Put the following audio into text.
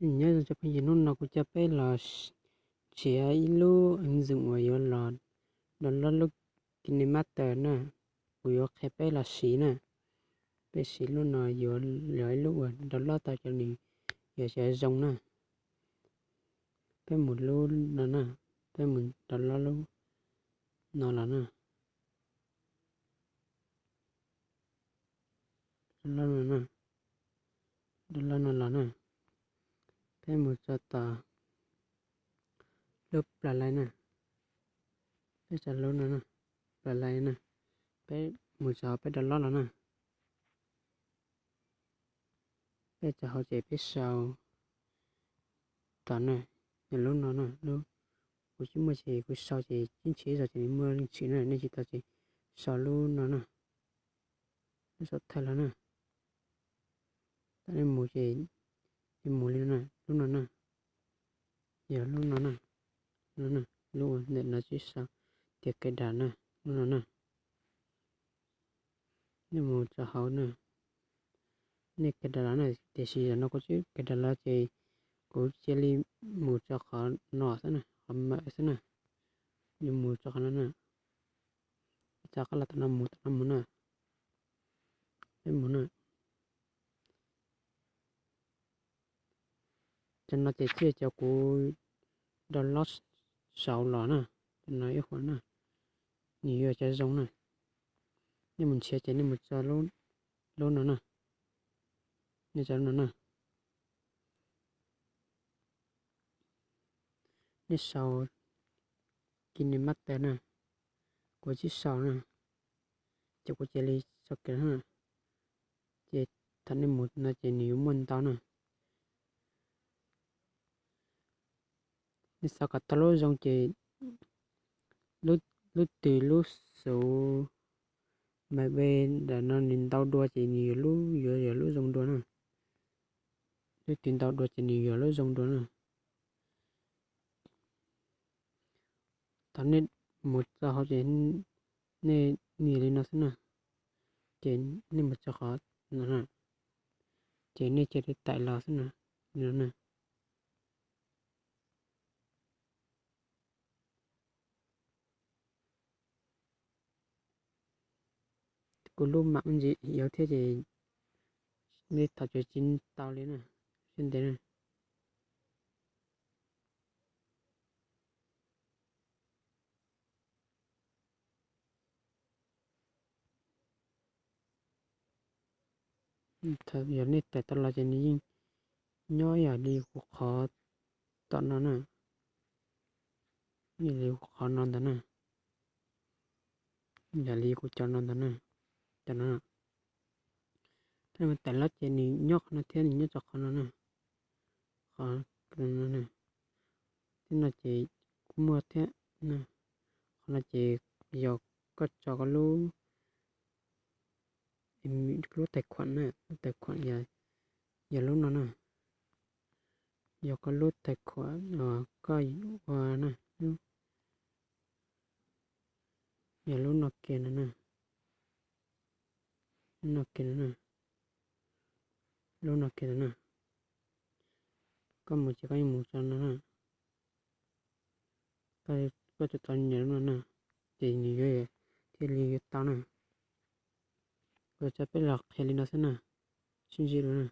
Nyob zoo cov phooj ywg, hnub no kuv coj peb los nrhiav ib lub ứng dụng uas yuav los download lub KineMaster na. Kuv yuav qhia peb los siv na. Peb siv lub no yuav yog ib lub uas download tau cov nws yog cov zoo na. Peb mus lub no na, peb mus download lub no los na. Download no na, download no los na, peb mus txog tom lub Play na, peb txog lub no na, Play na, peb mus txog peb download los na. Peb txog hauv ces peb sau tom na, yog lub no na, lub kuv tsis muaj ces kuv sau ces tib ntshiv ib zaug ces nws muaj leej tshwm na, nej tsis tau ces sau lub no na, lub sau thawj los na. Thaum nej mus ces, nej mus li no na, lub no na, yog lub no na, lub no na, lub ntawm no tsis sau tias cài đặt na, lub no na. Nej mus txog hauv na, nej cài đặt los na, tiam sis zaum no kuv tsis cài đặt los ces kuv cia li mus txog qhov no xwb na, qhov mở xwb na. Yus mus txog qhov no na, txog qhov los tom no mus, tom no mus na, peb mus na. Cov no ces txij cov kuv download saud los na, cov no ib qho na, nws yuav cov zoo na. Nej mus nrhiav ces nej mus txog lub no na, nej txog lub no na, nej sau KineMaster na, kuv tsis sau na, ces kuv cia li sau kiag na. Ces thaum nej mus no ces nws yuav muaj ntau na. Nej xav kom tau lub zoo ces lub twg lub xuv, mas peb ntawm no nws ntau dua ces nws yuav lub, yuav yog lub zoo dua na. Lub twg ntau dua ces nws yog lub zoo dua na. Thaum nej mus txog hauv ces nej nias li no xwb na, ces nej mus txog qhov no na, ces nej cia li tải los xwb na, li no na. Kuv lub mam ntsis yuav thiab ces nej thov txim tsis tau li na, siab ntev na. Yog nej tải tau los ces nws yeej nyob yam li kuv qhov tom no na, yam li kuv qhov no ntawd na, yam li kuv cov no ntawd na, cov no. Thaum nej tải los ces nws nyob qhov no thiab, nws nyob txog qhov no na, qhov no na. Thiab no ces kuj muaj thiab na, qhov no ces yog koj tso koj lub, lub tài khoản na, lub tài khoản yog lub no na, yog koj lub tài khoản uas koj ua na, yog lub no kiag no na, lub no kiag no na, lub no kiag no na. Koj mus ces koj yeej mus tso no na, koj tso tau nyiam lub no na, ces nws yuav thiaj li yuav tau na. Kuv coj peb los qhia li no xwb na, sib ntsib dua na.